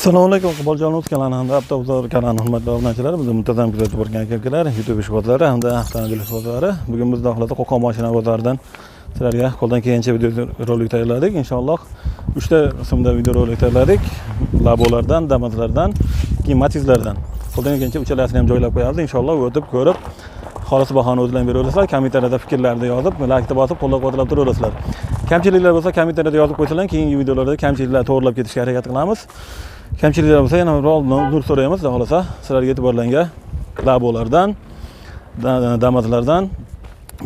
Assalomu alaykum, Iqboljon Uz kanali hamda Avtobozor kanalini hurmatli obunachilari, bizni muntazam kuzatib borgan aka-ukalar, YouTube ishqibozlari hamda avtomobil ishqibozlari. Bugun biz xohlasa Qo'qon mashina bozoridan sizlarga qo'ldan kelgancha video rolik tayyorladik. Inshaalloh 3 ta qismda video rolik tayyorladik. Labolardan, Damaslardan, keyin Matizlardan. Qo'ldan kelgancha uchalasini ham joylab qo'yamiz. Inshaalloh o'tib ko'rib, xolis bahoni o'zlaring beraverasizlar. Kommentariyada fikrlarni yozib, laykni bosib, qo'llab-quvvatlab turaverasizlar. Kamchiliklar bo'lsa kommentariyada yozib qo'ysalar, keyingi videolarda kamchiliklarni to'g'rilab ketishga harakat qilamiz. Kamchiliklar bo'lsa yana bir oldindan uzr so'raymiz. Xudo xohlasa sizlarga e'tiborlanga Labolardan, Damaslardan,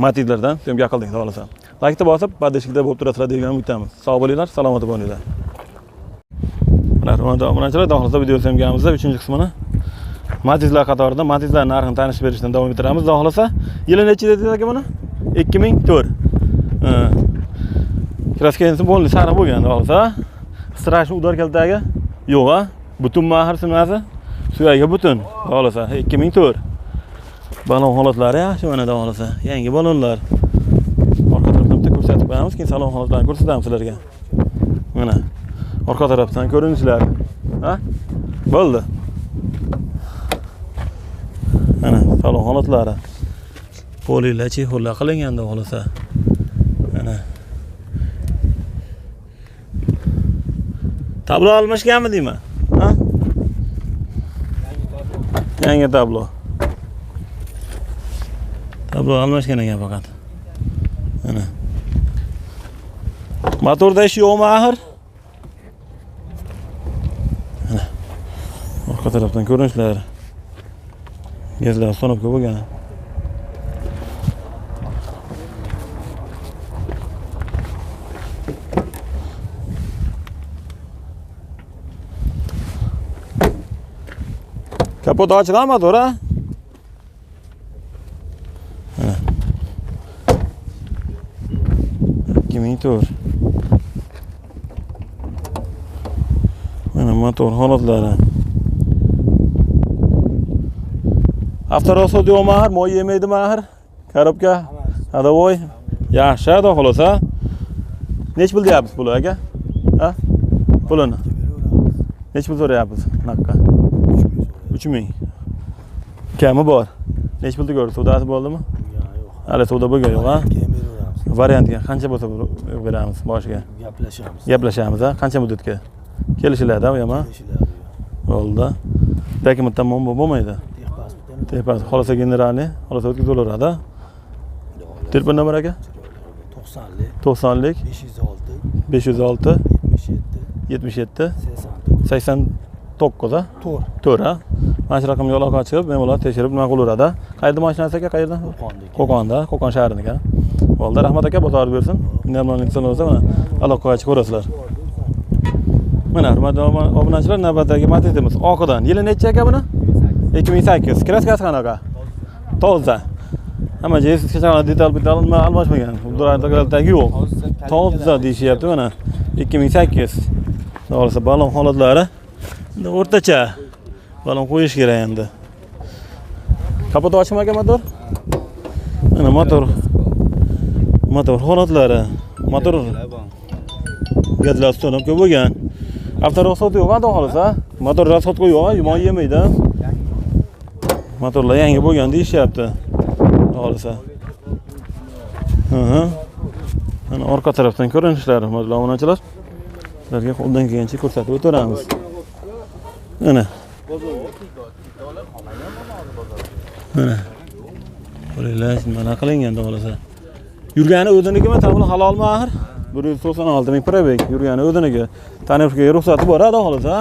Matizlardan syomka qildik, xudo xohlasa. Laykni bosib, поддержкада bo'lib turasizlar degan umiddamiz. Sog' bo'linglar, salomat bo'linglar. Mana hurmatli obunachilar, xudo xohlasa video syomkamizda 3-qismini Matizlar qatorida Matizlar narxini tanishib berishdan davom ettiramiz. Xudo xohlasa, yili necha dedingiz aka buni? 2004. Kraskasi bo'ldi, sariq bo'lgan, xudo xohlasa. Страшный удар kaltagi yo'q, a? Butun mahir nimasi? Suyagi butun, xudo xohlasa. 2004. Balon holatlari yaxshi mana, xudo xohlasa. Yangi balonlar. Orqa tarafdan bitta ko'rsatib qo'yamiz, keyin salon holatlarini ko'rsatamiz sizlarga. Mana orqa tarafdan ko'rinishlar. Ha? Bo'ldi. Mana salon holatlari. Polilar, chexollar qilingan, xudo xohlasa. Mana. Tablo almashganmi deyman? Ha? Yangi tablo. Tablo almashgan ekan faqat. Mana. Motorda ish yo'qmi axir? Mana. Orqa tarafdan ko'rinishlar. Gazlar установка bo'lgan. Kapot ochiq motor, ha? Mana. 2004. Mana motor holatlari. Avtorosod yo'qmi axir? Moy yemaydimi axir? Korobka, ходовой. Yaxshi, xudo xohlasa. Nech pul deyapsiz puli aka? Ha? Pulini. Nech pul so'rayapsiz naqqa? 3000. Kami bor. Nech pulda ko'rdi? Savdosi bo'ldimi? Yo'q. Hali savdo bo'lgan yo'q, ha? Keyin beraveramiz. Variantga qancha bo'lsa beramiz boshiga. Gaplashamiz. Gaplashamiz, ha? Qancha muddatga? Kelishiladi, u ham, ha? Kelishiladi. Bo'ldi. Dokumentdan muammo bo'lmaydi. Texpasportdan Tepasi xohlasa generalniy, xohlasa o'tkazaveradi. Telefon nomer aka? 90lik 90lik 506 506 77 77 89 89, ha? 4 4, ha? Mana shu raqamga aloqa chiqib, bemalol tekshirib nima qilaveradi. Qayerda mashinasi aka, qayerda? Qo'qondiki. Qo'qonda, Qo'qon shahriniki. Bo'ldi, rahmat aka, bozor bersin. Normal inson bo'lsa, mana aloqaga chiqaverasizlar. Mana hurmatli obunachilar, navbatdagi Matizimiz oqidan. Yili necha aka buni? 2008. Kraskasi qanaqa? Toza. Hamma joyi hech qanaqa detal detal nima almashmagan. Ulardan yo'q. Toza deyishyapti mana. 2008. To'g'risi balon holatlari endi o'rtacha. Balon qo'yish kerak endi. Kapot ochma aka motor? Mana motor. Motor holatlari. Motor gazlar ustanib ko'p bo'lgan. Avtorosod yo'q, xudo xohlasa. Motor rasxodga yo'q, yomon yemaydi. Motorlar yangi bo'lgan deyishyapti. Xudo xohlasa. Mana orqa tarafdan ko'rinishlari, hurmatli obunachilar. Sizlarga qo'ldan kelgancha ko'rsatib o'tiramiz. Mana. Mana. Qo'linglar mana qilingan, xudo xohlasa. Yurgani o'zinikimi, tablo halolmi axir? 196 ming probeg yurgani o'ziniki. Tonirovkaga ruxsati bor, xudo xohlasa.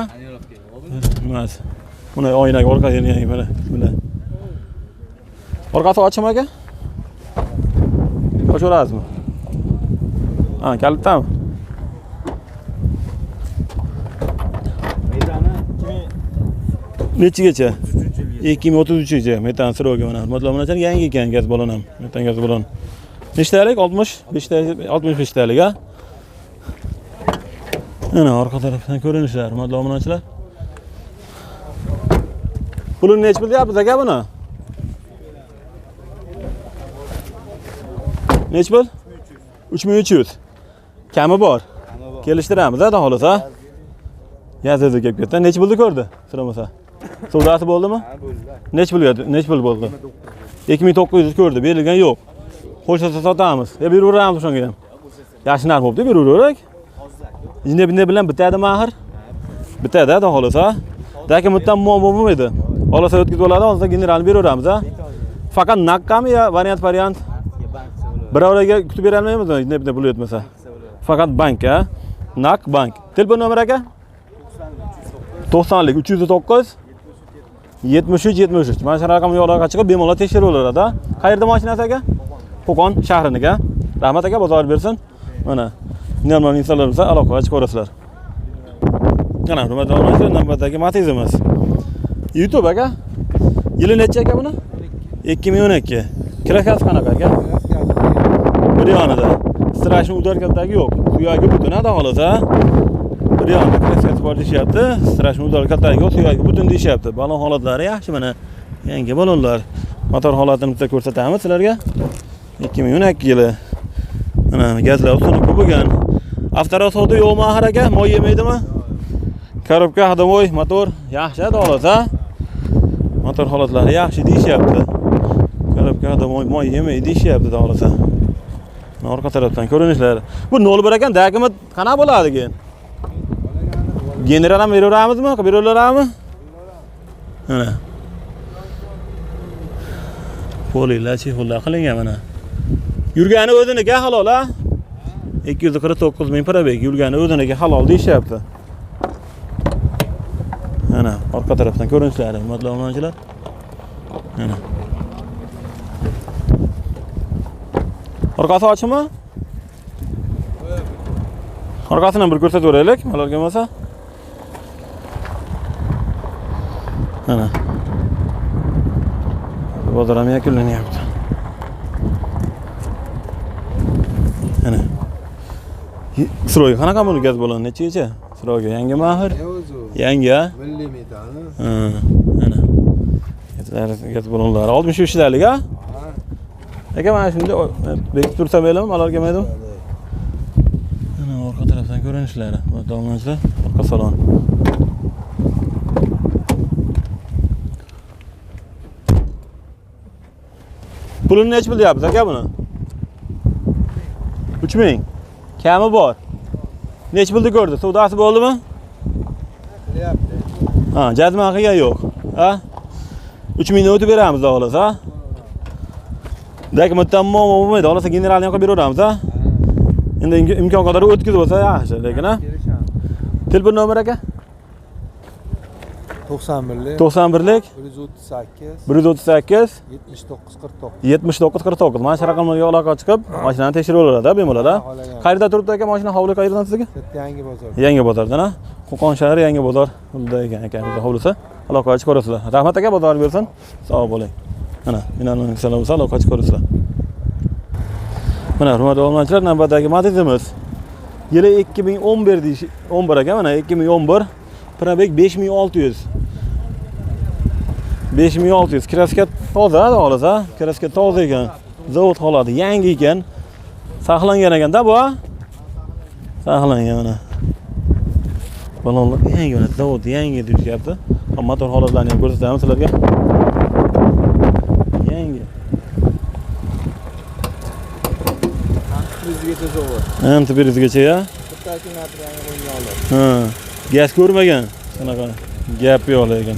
Nimasi? Buni oynaga orqaga yangi mana bular. Orqasi ochiqmi aka? Ochaverasizmi? Ha, kalitdami? Metani Nechagacha? 2033-yilgacha. 2033gacha metan srogi mana. Hurmatli obunachilar, yangi ekan gaz balon ham. Metan gaz balon. Nechtalik? 65 65 talik, ha? Mana orqa tarafdan ko'rinishlar, hurmatli obunachilar. Pulini nech pul deyapmiz aka buni? Nech pul? 3300. Kami bor. Kelishtiramiz, xudo xohlasa. Gaz o'zi kelib ketdi. Necha pulni ko'rdi? So'ramasa. Savdosi bo'ldimi? Ha, bo'ldi. Necha pulga? Necha pul bo'ldi? 2900 ko'rdi, berilgan yo'q. Qo'shilsa sotamiz. Ya beraveramiz o'shanga ham. Yaxshi narx bo'libdi, beraverak. Endi bunday bilan bitadimi axir? Bitadi, xudo xohlasa. Dokumentdan muammo bo'lmaydi. Xohlasa o'tkazib oladi, olsa generalni beraveramiz, ha? Faqat naqami yo variant? Birovlarga kutib bera olmaymizmi? Bunday bunday pul yetmasa. Faqat bank, ha? Naq bank. Telefon nomeri aka? 90lik 309 73 73. Mana shu raqamga aloqa chiqib bemalol tekshiraveradi, ha? Qayerda mashinasi aka? Qo'qon shahriniki, ha? Rahmat aka, bozor bersin. Mana normal insonlar bo'lsa aloqaga chiqaverasizlar. Mana hurmatli obunachilar, navbatdagi Matizimiz. YouTube aka. Yili necha aka buni? 2012. Kraskasi qanaqa aka? Bir yonida. Strashni udarkadagi yo'q. Suyagi butun, ha, xolos, ha? Bir yonida kraskasi bor deyishyapti. Strashni udarkadagi yo'q, suyagi butun deyishyapti. Balon holatlari yaxshi mana. Yangi balonlar. Motor holatini bitta ko'rsatamiz sizlarga. 2012 yili. Mana gazlar ustuni ko'p bo'lgan. Avtorasxodi yo'qmi axir aka? Moy yemaydimi? Korobka, ходовой, motor yaxshi, xolos, ha? Motor holatlari yaxshi deyishyapti. Korobka, ходовой, moy yemaydi deyishyapti, xohlasa. Mana orqa tarafdan ko'rinishlari. Bu 01 ekan, dokument qanaqa bo'ladi keyin? General ham beraveramizmi? Beraveramizmi? Mana. Poliylar, chexollar qilingan mana. Yurgani o'ziniki halol, ha? 249 ming пробег yurgani o'ziniki halol deyishyapti. Mana orqa tarafdan ko'rinishlari, hurmatli obunachilar. Mana. Orqasi ochiqmi? Orqasini ham bir ko'rsatib o'raylik, malol kelmasa. Mana. Bozor ham yakunlanyapti. Mana. Срок i qanaqa buni gaz baloni nechagacha? Срок i yangimi axir? O'zi. Yangi, ha? Milliy metani. Ha, mana. Gaz balonlari 63 talik, ha? Aka, mana shunda bekitib tursa bo'ladimi, malol kelmaydimi? Mana orqa tarafdan ko'rinishlari, obunachilar, orqa salon. Pulini necha pul deyapsiz aka buni? 3000. Kami bor. Necha pulni ko'rdi? Savdosi bo'ldimi? Qilyapti. Ha, jazma qilgan yo'q. Ha? 3000 ni o'tib beramiz xolos, ha? Dokumentdan muammo bo'lmaydi. Xohlasa generalni ham qilib beraveramiz, ha? Endi imkon qadar o'tkazib olsa yaxshi, lekin, ha? Kelishamiz. Telefon nomeri aka? 91lik 91lik 138 138 79 49. 79 49. Mana shu raqamlarga aloqa chiqib, mashinani tekshirib oladi, bemalol, ha? Xohlagan. Qayerda turibdi aka mashina? Hovli qayerdan sizga? Katta Yangi bozor. Yangi bozordan, ha? Qo'qon shahri Yangi bozor hududida ekan akamizning hovlisi. Aloqaga chiqarasizlar. Rahmat aka, bozor bersin. Sog' bo'ling. Mana, insonlar bo'lsa aloqaga chiqarasizlar. Mana hurmatli obunachilar, navbatdagi Matizimiz. Yili 2011 deyish, 11 aka, mana 2011, пробег 5600. 5600. Kraska toza, xolos, ha? Kraska toza ekan. Zavod holati yangi ekan. Saqlangan ekanda bu, ha? Saqlangan mana. Balonlar yangi mana, zavod yangi deyishyapti. Motor holatlarini ham ko'rsatamiz sizlarga. Yangi. Yuzgacha zavod. Anti bir yuzgacha ya. Bitta akkumulyator yangi qo'ygan oladi. Ha, gaz ko'rmagan. Shunaqa gap yo'q lekin.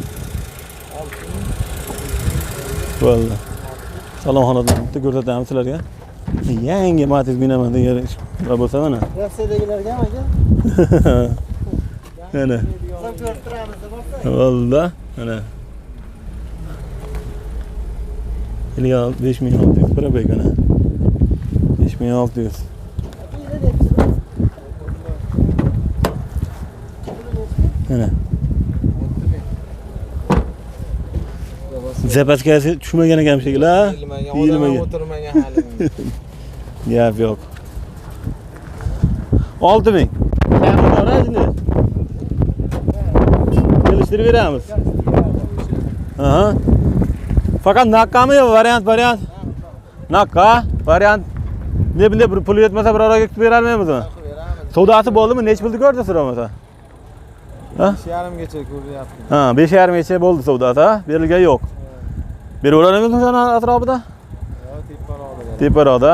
Bo'ldi. Salon holatlarini bitta ko'rsatamiz sizlarga. Yangi Matiz minaman degan ishlar bo'lsa mana. Rossiyadagilarga ham aka. Mana. Biz ko'rib turamiz deb borsa. Bo'ldi. Mana. 5600 пробег mana. 5600. Mana. Запаска si tushmagan ekan shekilli, ha? Yeyilmagan, odam ham Yeyilmagan. o'tirmagan hali. Gap yo'q. 6000. Kami bor, ha, shunda. Kelishtirib beramiz. Aha. Faqat naqami yo variant? Naqqa, variant. Ne bunday bir pul yetmasa birovlarga kutib bera olmaymizmi? Beramiz. Savdosi bo'ldimi? Necha pulni ko'rdi so'ramasa? Ha? 5.5gacha ko'ryapti. Ha, 5.5gacha bo'ldi savdosi, ha? Berilgan yo'q. Beraveramizmi o'shani atrofida? Yo'q, teparoqda. Teparoqda.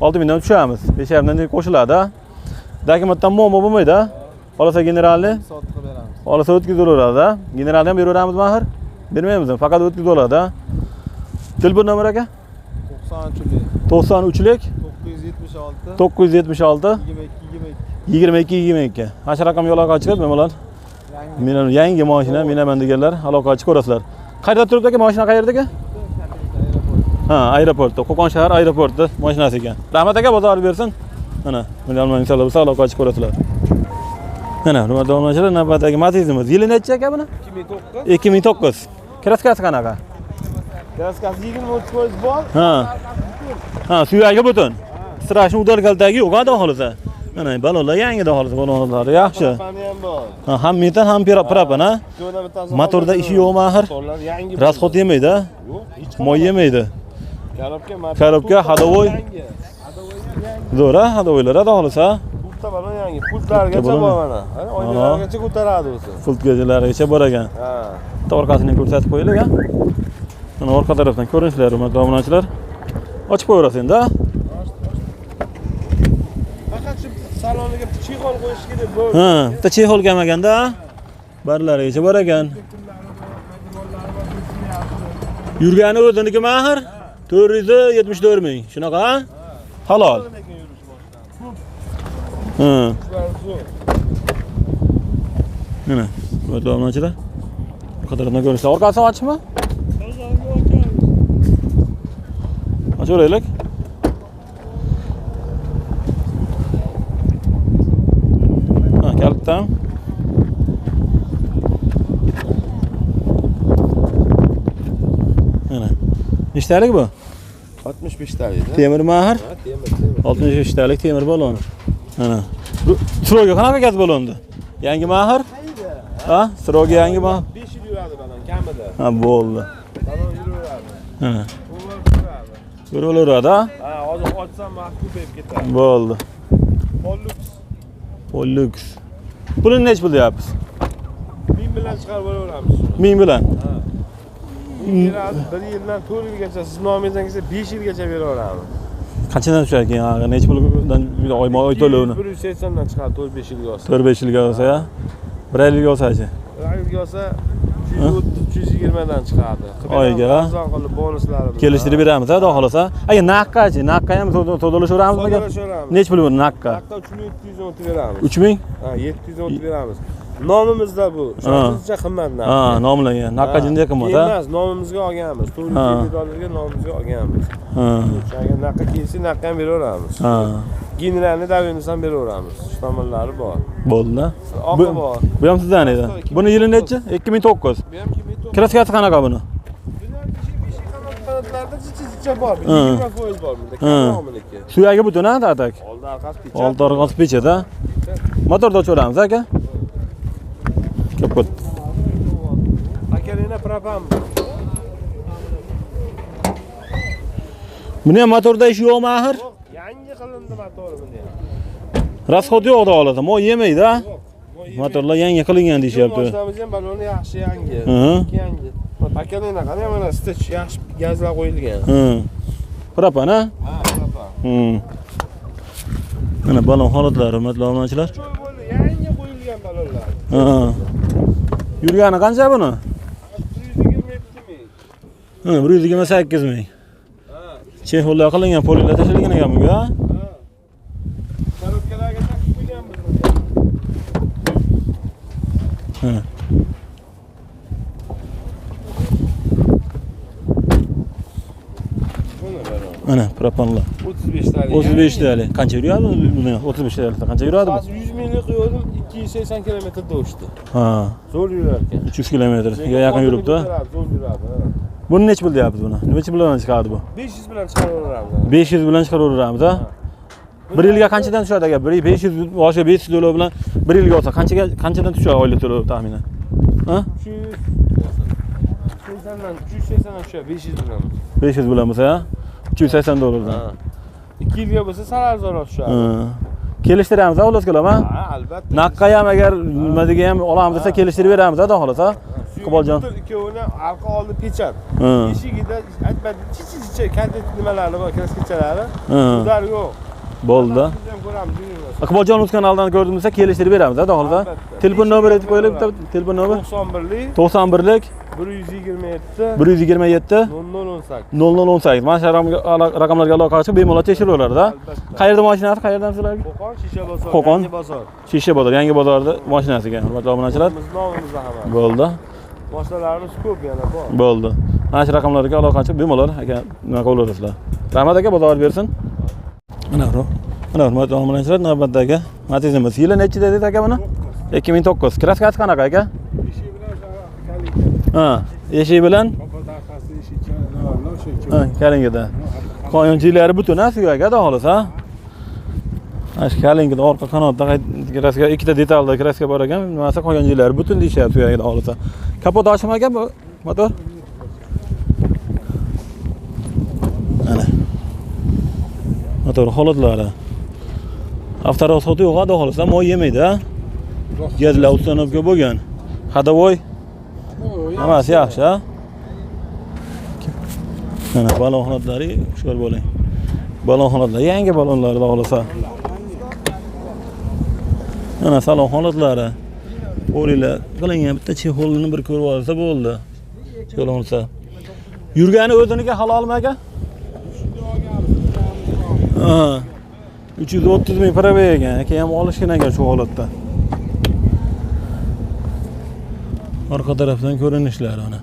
6 mingdan tushamiz. 5.5dan qo'shiladi. Dokumentdan muammo bo'lmaydi, ha? Olsa generalni Sotib beramiz. Olsa o'tkazaveradi. Generalni ham beraveramizmi axir? Bermaymizmi? Faqat o'tkazib oladi. Telefon nomeri aka? 93lik. 93lik 976 976 22 22. 22 22. Mana shu raqamga aloqa chiqib, bemalol men yangi mashina minaman deganlar aloqa chiqib ko'rasizlar. Qayerda turibdi aka? Mashina qayerda aka? Ha, aeroportda. Qo'qon shahar aeroportida mashinasi ekan. Rahmat aka, bozor bersin. Mana, million insonlar bo'lsa aloqa chiqib ko'rasizlar. Mana, hurmatli obunachilar, navbatdagi Matizimiz. Yili necha aka buni? 2009. 2009. Kraskasi qanaqa? Kraskasi 20-30% bor. Ha. Ha, suyagi butun. Strashni udar kaltagi yo'q, xudo xolasa. Mana balonlar yangi xohlasa, balonlari yaxshi. Propani ham bor. Ha, ham metan, ham propan, ha? Motorda ishi yo'qmi axir? Motorlar yangi. Rasxod yemaydi, ha? Yo'q, hech Moy yemaydi. Korobka, Korobka, ходовой. Yangi. Zo'r, ha, ходовойlar, xudo xolasa. Pultda balon yangi. Pultlargacha bor mana. Ana oynalargacha ko'taradi o'zi. Pultgachalargacha bor ekan. Ha. Bitta orqasini ko'rsatib qo'yaylik, ha? Mana orqa tarafdan ko'rinishlar, hurmatli obunachilar. Ochib qo'yaverasiz endi, ha? Faqat shu saloniga chexol qo'yish kerak bo'ldi. Ha, bitta chexol kelmaganda, barlarigacha bor ekan. Yurgani o'ziniki axir 474 ming. Shunaqa, ha? Halol. Ha. Mana, hurmatli obunachilar. Orqa tarafdan ko'rinishlar. Orqasi ochiqmi? Ochaveraylik. Ha, kalitdan. Mana. Nechtalik bu? 65 talik. Temir axir? Ha, temir, temir. 65 talik temir balon. Mana. Bu srogi qanaqa gaz balonda? Yangi axir? Ha, srogi yangimi? 5 yil yuradi balon kamida. Ha, bo'ldi. Balon yuraveradi. Ha. Yuraveradi, ha? Ha, hozir ochsam vaqt ko'payib ketadi. Bo'ldi. Pollux. Pollux. Pulini necha pul deyapsiz? 1000 bilan chiqarib olaveramiz. 1000 bilan. Ha. 1000 beradi, 1 yildan 4 yilgacha siz nomingizdan kelsa 5 yilgacha beraveramiz. Qanchadan tushar ekan? Necha puldan oyma-oy to'lovini? 180 dan chiqadi 4-5 yilga olsa. 4-5 yilga olsa, ya. 1 yilga olsa-chi? 1 yilga olsa 330-320 dan chiqadi. Oyiga, ha? Arzon qilib bonuslari bilan. Kelishtirib beramiz, xudo xolasa. Aka, naqqa-chi? Naqqa ham savdolashaveramizmi? Savdolashaveramiz. Necha pul bu naqqa? Naqqa 3710 beramiz. 3000? Ha, 710 beramiz. Nomimizda bu. O'shancha qimmat narx. Ha, nomlangan. Naqqa jinday qimmat, ha? Emas, nomimizga olganmiz. 450 dollarga nomimizga olganmiz. Ha. Agar naqqa kelsa, naqqa ham beraveramiz. Ha. Generalni davinisi ham beraveramiz. Shu tomonlari bor. Bo'ldi. Oqi bor. Bu ham sizdan edi. Buni yili nechi? 2009. Bu ham 2009. Kraskasi qanaqa buni? Qanotlarda chicha-chicha bor. 20% bor bunda. Kamroq buniki. Suyagi butun, ha, tatak. Oldi orqasi pechat. Oldi orqasi pechat, ha? Motorda ochaveramiz, aka. Kapot. Akalina propan. Buni ham motorda ish yo'qmi axir? Yo'q, yangi qilindi motori buni ham. Rasxod yo'q xudo xolasa. Moy yemaydi, ha? Yo'q. Motorlar yangi qilingan deyishyapti. Mashinamiz ham baloni yaxshi yangi. Yangi. Akalina qani mana stich yaxshi gazlar qo'yilgan. Propan, ha? Ha, propan. Mana balon holatlari, hurmatli obunachilar. Cho'y bo'ldi, yangi qo'yilgan balonlar. Ha. Yurgani qancha buni? 127 ming. Ha, 128 ming. Ha. Chexollar qilingan, polilar tashlangan ekan bunga, ha? Ha. Korobkalarga taqib qo'yganmiz. Ha. Mana propanlar. 35 talik. 35 talik. Qancha yuradi buni? 35 talik qancha yuradi bu? Hozir 100 minglik qo'ydim, 280 kilometrda uchdi. Ha, Zo'r yurar ekan. 300 kilometrga yaqin yuribdi. Zo'r yuradi. Ha. Buni necha pul deyapmiz buni? Necha bilan chiqadi bu? 500 bilan chiqaraveramiz. 500 bilan chiqaraveramiz, ha? Bir yilga qanchadan tushadi aka? 500 boshqa 500 dollar bilan bir yilga olsa qanchaga qanchadan tushadi oylik to'lov taxminan? Ha? 380 dan 380 dan tushadi 500 bilan. 500 bilan bo'lsa, ha? 380 dollardan. Ha. 2 yilga bo'lsa sal arzonroq tushadi. Ha. Kelishtiramiz, xullas kalom, ha? Ha, albatta. Naqqa ham agar nima degan ham olamiz desa kelishtirib beramiz, xudo xolasa. Iqboljon. Ikkovini arqa oldi pechat. Eshigida aytmadi, chichi-chichi kadet nimalari bor, kraskachalari. Ular yo'q. Bo'ldi. Iqboljon uz kanalidan ko'rdim desa kelishtirib beramiz, xudo xolasa. Telefon nomeri aytib qo'yaylik, bitta telefon nomeri. 91lik 91lik 127 127 0018 0018. Mana shu raqamlarga aloqa qilib bemalol tekshiraveradi-da. Qayerda mashinasi, qayerdan sizlarga? Qo'qon, Shisha bozor, Qo'qon, Yangi bozor. Shisha bozor, Yangi bozorda mashinasi ekan. Hurmatli obunachilar. Biz nomimizda hamma. Bo'ldi. Mashinalarimiz ko'p yana bor. Bo'ldi. Mana shu raqamlarga aloqa qilib bemalol aka nima qilaverasizlar. Rahmat aka, bozor bersin. Mana hurmatli obunachilar, navbatdagi Matizimiz. Yili nechi dedingiz aka buni? 2009. Kraskasi qanaqa aka? Ha, eshik bilan ha, kalingida. Qoyonchilari butun ha, suyak xudo xolasa. Mana shu kalingida orqa qanotda kraska ikkita detalda kraska bor ekan, nimasi qoyonchilari butun deyishyapti suyak xudo xolasa. Kapot ochma aka bu motor? Mana. Motor holatlari. Avtorasxodi yo'q, xudo xolasa, moy yemaydi ha. Gazlar ustanovka bo'lgan. Ходовой hammasi yaxshi, ha? Mana balon holatlari, hushyor bo'ling. Balon holatlari, yangi balonlar xudo xolasa. Mana salon holatlari. O'ringlar qilingan bitta chexolini bir ko'rib olsa bo'ldi. Chexol olsa. Yurgani o'ziniki halolmi aka? Ha. 330 ming probeg ekan. Aka ham olishgan ekan shu holatda. Orqa tarafdan ko'rinishlari ana.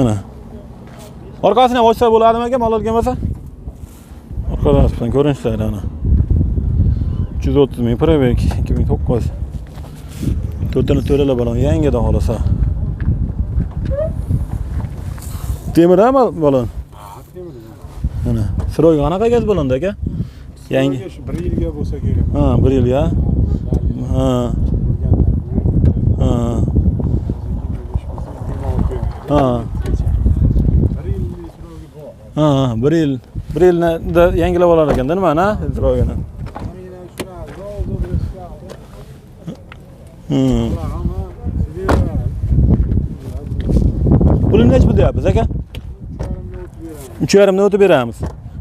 Ana. Orqasini ham ochsa bo'ladimi aka, malol kelmasa? Orqa tarafdan ko'rinishlari ana. 330 ming probeg 2009. To'rtini to'ralar balon yangidan xolasa. Temir ham balon? Ha, temir. Ana. Siroy qanaqa gaz balonda aka? Yangi. Shu 1 yilga bo'lsa kerak. Ha, 1 yilga. Ha. Ha. Ha. 1 yillik sirogi bor. Ha, 1 yil. 1 yilda yangilab olar ekanda nimani, ha, sirogini. Pulini necha pul deyapmiz aka? 3,5 dan o'tib beramiz.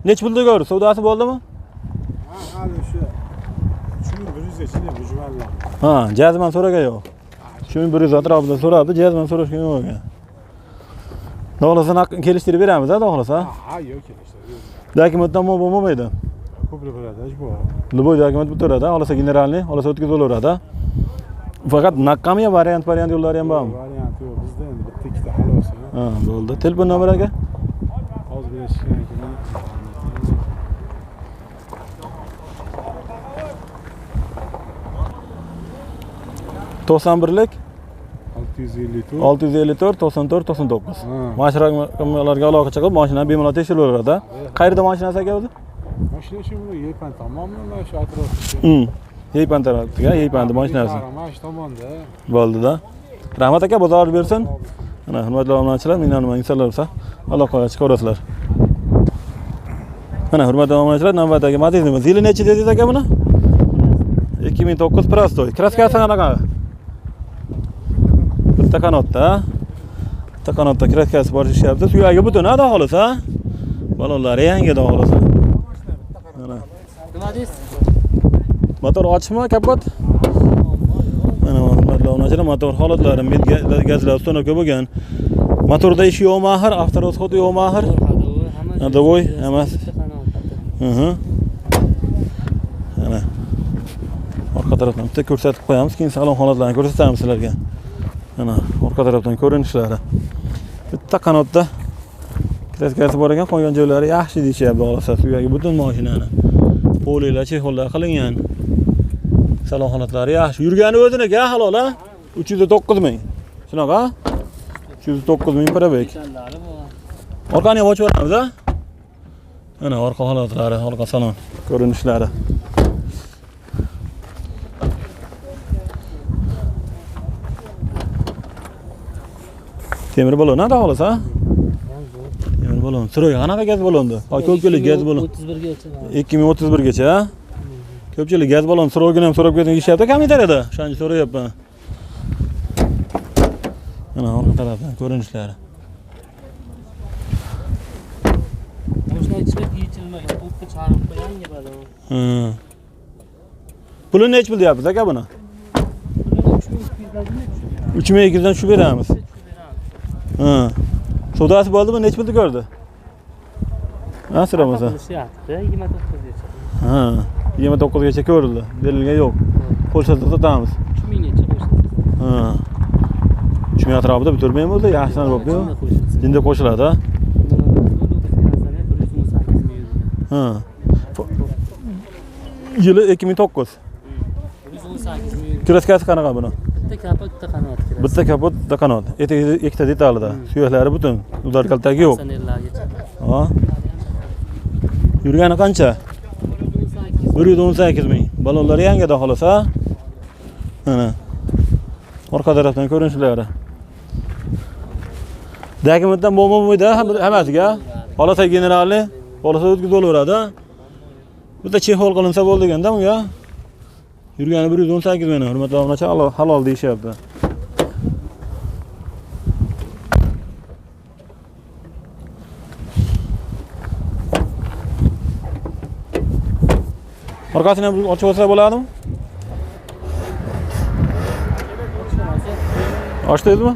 Necha pulda ko'rdi? Savdosi bo'ldimi? Ha, hali o'sha 3100 ichida mujmallar. Ha, jazman so'ragan yo'q. 3100 atrofida so'rabdi, jazman so'rashgan yo'q ekan. Xohlasa kelishtirib beramiz, ha, xohlasa. Ha, yo'q, kelishtirib. Dokumentdan muammo bo'lmaydi. Ko'plik bo'ladi, bu. Любой dokument bitiradi, xohlasa generalniy, xohlasa o'tkazilaveradi. Faqat naqami yo variant yo'llari ham bormi? Variant yo'q, bizda endi bitta ikkita xolos. Ha, bo'ldi. Telefon nomeri aka? Hozir berishgan ekan. 91lik 654 654 94 99. Mana shu raqamlarga aloqa chiqib, mashinani bemalol tekshiraveradi. Qayerda mashinasi aka o'zi? Mashina shu Yeypan tomonmi, mana shu atrofda. Yeypan tarafga, Yeypanda mashinasi. Mana shu tomonda. Bo'ldi-da. Rahmat aka, bozor bersin. Mana hurmatli obunachilar, mendan nima insonlar bo'lsa, aloqaga chiqaverasizlar. Mana hurmatli obunachilar, navbatdagi Matizimiz. Yili necha dedingiz aka buni? 2009 prostoy. Kraskasi qanaqa? Bitta qanotda. Bitta qanotda kraskasi bor ishyapti. Suyagi butun, ha, xolos, ha? Balonlari yangi, xolos. Mana. Nima deysiz? Motor ochmi kapot? Mana hurmatli obunachilar, motor holatlari, gazlar ustonovka bo'lgan. Motorda ish yo'qmi axir, avtorasxod yo'qmi axir? Hadovoy, hammasi. Mana. Orqa tarafdan bitta ko'rsatib qo'yamiz, keyin salon holatlarini ko'rsatamiz sizlarga. Mana orqa tarafdan ko'rinishlari. Bitta qanotda kraskasi bor ekan, qolgan joylari yaxshi deyishyapti, xohlasa suyagi butun mashinani. Polilar, chexollar qilingan. Salon holatlari yaxshi. Yurgani o'ziniki, ha, halol, ha? 309 ming. Shunaqa? 309 ming probeg. Orqani ham ochib yuboramiz, ha? Mana orqa holatlari, orqa salon ko'rinishlari. Temir balon, ha, xolos, ha? balon. Siroy qanaqa gaz balonda? Ha, ko'pchilik gaz balon 31 gacha. 2031 gacha. Ko'pchilik gaz balon sirogini ham so'rab ketgan deyishyapti kommentariyada. O'shaning uchun so'rayapman. Mana orqa tarafdan ko'rinishlari. Mashina ichida yechilmagan, o'tga chiqarib qo'ygan balon. Pulini necha pul deyapmiz aka buni? 3200 dan tushib beramiz. Ha. Savdosi bo'ldimi? Necha pulni ko'rdi? Ha, so'ramasa. 29 gacha. Ha, 29 gacha ko'rildi. Berilgan yo'q. Qo'shsa sotamiz. 3000 gacha qo'shiladi. Ha. 3000 atrofida bitirmaymi o'zi? Yaxshidan bo'lib-ku. Jinda qo'shiladi, ha? Ha. Yili 2009. 118 ming. Kraskasi qanaqa buni? Bitta kapot, bitta qanot kiradi. Bitta kapot, bitta qanot. Ikkita detalida. Suyaklari butun. Udar kaltagi yo'q. Ha. Yurgani qancha? 118 ming. Balonlari yangida xolos, ha? Mana. Orqa tarafdan ko'rinishlari. Dokumentdan bo'lmaydi hammasiga. Xolos generalni, xolos o'tkazib bo'laveradi. Bitta chexol qilinsa bo'ldi deganda bunga. Yurgani 118 ming, hurmatli obunachi, halol deyishyapti. Orqasini ham ochib olsa bo'ladimi? Ochdingizmi?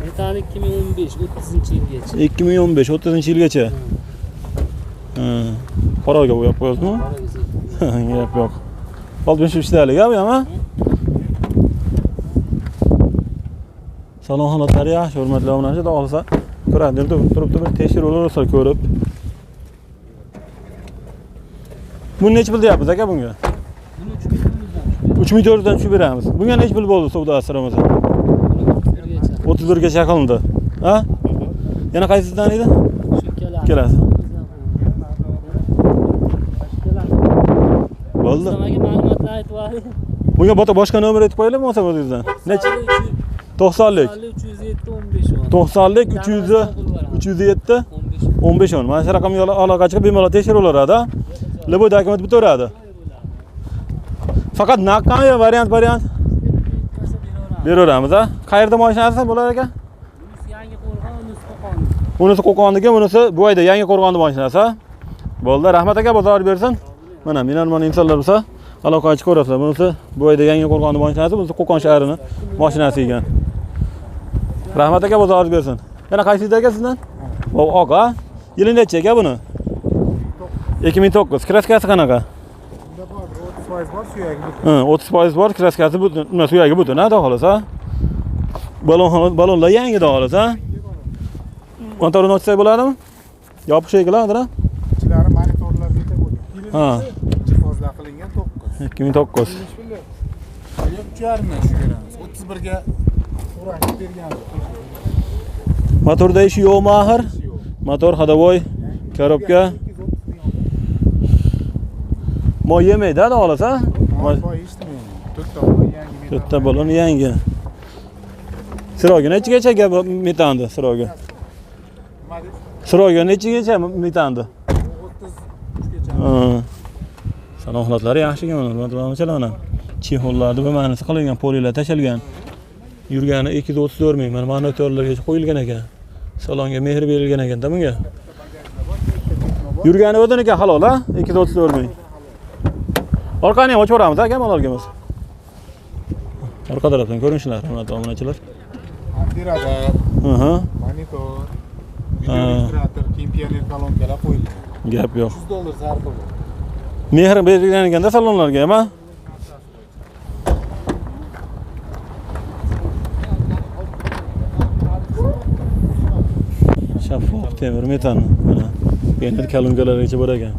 Metani 2015 30-yilgacha. 2015 30-yilgacha. Ha. Qoraga bo'yab qo'yasizmi? Gap yo'q. 63 talik bu ham, ha? Salon holatlari yaxshi, hurmatli obunachi, xudo xohlasa ko'radi, turibdi bir tekshirib ko'rib. Buni necha pul deyapmiz aka bunga? Buni 3400 dan. 3400 dan tushib beramiz. Bunga necha pul bo'ldi savdosi Ramazon? 31 gacha qilindi. Ha? Yana qaysisidan edi? Shu ikkalasi. Ikkalasi. Bo'ldi. Sizlarga ma'lumotlar aytib yuboring. Bunga boshqa nomer aytib qo'yaylikmi bo'lmasa o'zingizdan? Necha? 90lik. 307 15 10. 90lik 307 15 10. Mana shu raqamga aloqa chiqib bemalol tekshiraveradi. Любой dokument bitaveradi. Faqat naqdmi yo variant beraveramiz, ha? Qayerda mashinasi bo'lar ekan? Bunisi Yangi Qo'rg'on, bunisi Qo'qon. Bunisi Qo'qonniki, bunisi bu ayda Yangi Qo'rg'onni mashinasi, ha? Bo'ldi, rahmat aka, bozor bersin. Mana minarmon insonlar bo'lsa, aloqa chiqib ko'rasizlar. Bunisi bu ayda Yangi Qo'rg'onni mashinasi, bunisi Qo'qon shahrini mashinasi ekan. Rahmat aka, bozor bersin. Yana qaysisi aka sizdan? Oq, ha? Yili necha aka buni? 2009. Kraskasi qanaqa? Bunda bor, 30% bor, suyagi butun. Ha, 30% bor, kraskasi butun, nima suyagi butun, ha, xolos, ha? Balonlar yangi xolos, ha? Motorini ochsak bo'ladimi? Yopiq shekilli, ha? Ichlari monitorlargacha bo'lgan. Ha. Jihozlar qilingan 9. 2009. 3,5 dan tushib beramiz. 31 ga urashib berganmiz. Motorda ishi yo'qmi axir? Motor ходовой, korobka. Moy yemaydi, ha, xolos, ha? Moy eshitmaydi. To'rtta balon yangi metan. To'rtta balon yangi. Sirogi nechagacha metandi sirogi? Nima deysiz? Sirogi nechagacha metandi? 33 gacha. Ha. Salon holatlari yaxshi ekan, hurmatli obunachilar, mana. Chexollarni bir ma'nosi qilingan, polilar tashalgan. Yurgani 234 ming, mana monitorlargacha qo'yilgan ekan. Salonga mehr berilgan ekan-da bunga. Yurgani o'zini ekan halol, ha? 234 ming. Orqani ham ochib yuboramiz aka, malolga bo'lsa. Orqa tarafdan ko'rinishlar, hurmatli obunachilar. Antiradar, monitor, videoregistrator, keyin pioner kolonkalar qo'yilgan. Gap yo'q. $100 sarfi bor. Mehr berilgan ekanda salonlarga ham, ha? Shaffof temir metan, mana. Pioner kolonkalargacha bor ekan.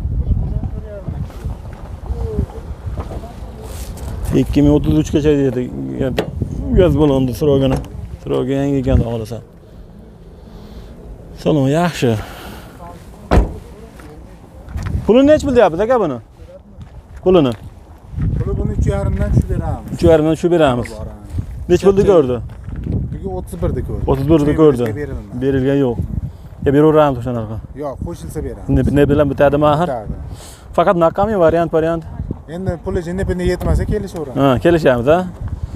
2033 gacha dedi. Gaz balonni sirogini. Sirogi yangi ekan xohlasa. Salon yaxshi. Pulini necha pul deyapmiz aka buni? Pulini. Puli buni 3,5 dan tushib beramiz. 3,5 dan tushib beramiz. Necha pulni ko'rdi? Bugun 31 da ko'rdi. 31 da ko'rdi. Berilgan yo'q. Ya beraveramiz o'sha narxi. Yo'q, qo'shilsa beramiz. Ne bilan bitadimi axir? Bitadi. Faqat narxmi variant. Endi puli jinnipini yetmasa kelishaveramiz. Ha, kelishamiz ha.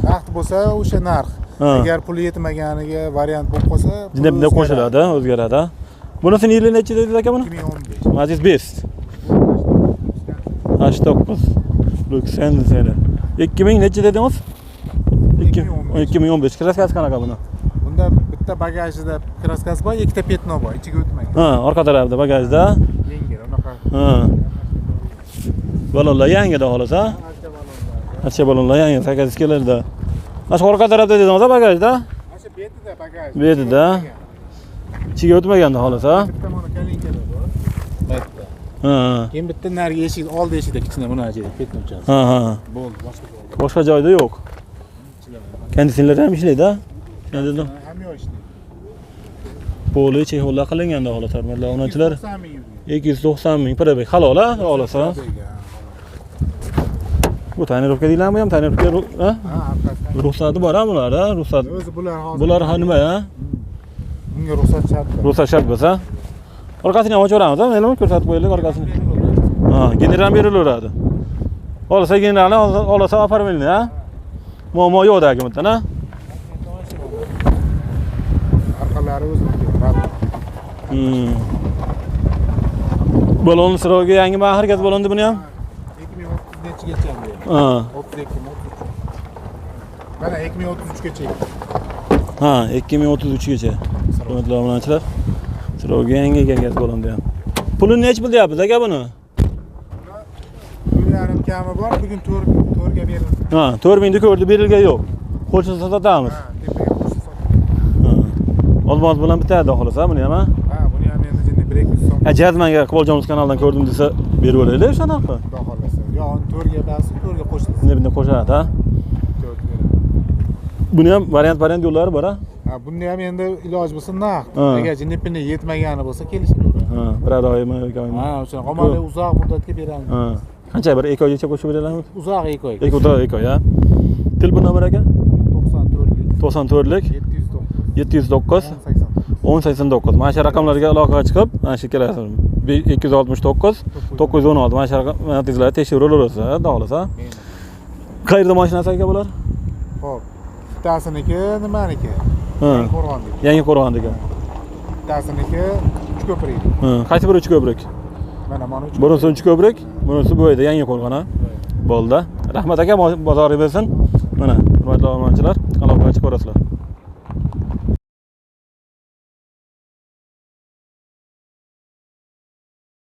Naqd bo'lsa o'sha narx. Agar puli yetmaganiga variant bo'lib qolsa, Jinnipini qo'shiladi, o'zgaradi. Bunisi yili necha dedingiz aka buni? 2015. Matiz Best. H9. Luksen. 2000 necha dedingiz? 2015. Kraskasi qanaqa buni? Bunda bitta bagajida kraskasi bor, ikkita petno bor, ichiga o'tmagan. Ha, orqa tarafida bagajda. Yengil, unaqa. Ha. Balonlar yangida xolos, ha? Archa balonlar yangi, sakkiz kelarda. Mana shu orqa tarafda dedingiz, bagajda? Mana shu betida bagaj. Betida. Ichiga o'tmaganda xolos, ha? Bitta mana kalinkada bor. Bitta. Ha. Keyin bitta narigi eshik, oldi eshikda kichkina buni yerda petnochasi. Ha, ha. Bo'ldi, boshqa joyda. Boshqa joyda yo'q. Konditsioner ham ishlaydi, ha? Dedim. Hamma yo'q ishlaydi. Poli chexollar qilinganda xolos, hurmatli obunachilar. 290 ming yurgan. 290 ming probeg halol, ha? Xolos, ha? Bu tonirovka deyilami, bu ham tonirovka, ha? Ha, orqasidan. Ruxsati bor ha bular, ha? Ruxsat. O'zi bular hozir. Bular ha nima, ha? Bunga ruxsat shart. Ruxsat shart bo'lsa. Orqasini ham ochaveramiz, ha? Maylimi, ko'rsatib qo'yaylik orqasini. Ha, general berilaveradi. Olsa generalni, olsa ofarmilni, ha? Muammo yo'q dagi bundan, ha? Orqalari o'ziniki. Balon sirogi yangi axir gaz balonda buni ham? 2030 nechigacha bu? Ha. 32 33. Mana 2033 gacha. Ha, 2033 gacha. Hurmatli obunachilar. Sirogi yangi ekan gaz balonda ham. Pulini necha pul deyapmiz aka buni? 1.5 kami bor, bugun 4 ga berildi. Ha, 4000 ni ko'rdi, berilgan yo'q. Qo'shilsa sotamiz. Ha, tepaga qo'shib sotamiz. Ha. Olmos bilan bitadi xolos, ha buni ham, ha? Ha, buni ham endi jinni 1-200 so'm. Ha, jazmanga Iqboljon kanalidan ko'rdim desa berib yuboraylik o'sha narxi. Xudo xohlasa. Yo, 4 ga basi 4 ga qo'shilsa. Buni bunda qo'shiladi, ha? 4 beradi. Buni ham variant yo'llari bor, ha? Ha, buni ham endi iloji bo'lsa naqd. Ha. Agar jinnipini yetmagani bo'lsa kelishaveradi. Ha, bir oymi, 2 oymi? Ha, o'sha qomali uzoq muddatga beramiz. Ha. Qancha bir 2 oygacha qo'shib beramiz? Uzoq 2 oy. 2 oy, ha? Telefon nomeri aka? 94lik 94lik 709 709 1089. 1089. Mana shu raqamlarga aloqaga chiqib, mana shu kelasiz. 269 916 mana shu raqam tezlarda tekshiraverasiz, xudo xohlasa. Qayerda mashinasi aka bular? Xo'p. Bittasiniki nimaniki? Ha. Qo'rg'onniki. Yangi Qo'rg'onniki. Bittasiniki Uchko'prik. Ha, qaysi biri Uchko'prik? Mana Uchko'prik. Bunisi Uchko'prik, bunisi bu yerda Yangi Qo'rg'on, ha? Bo'ldi. Rahmat aka, bozoringiz bersin. Mana, hurmatli obunachilar, aloqaga chiqaverasizlar.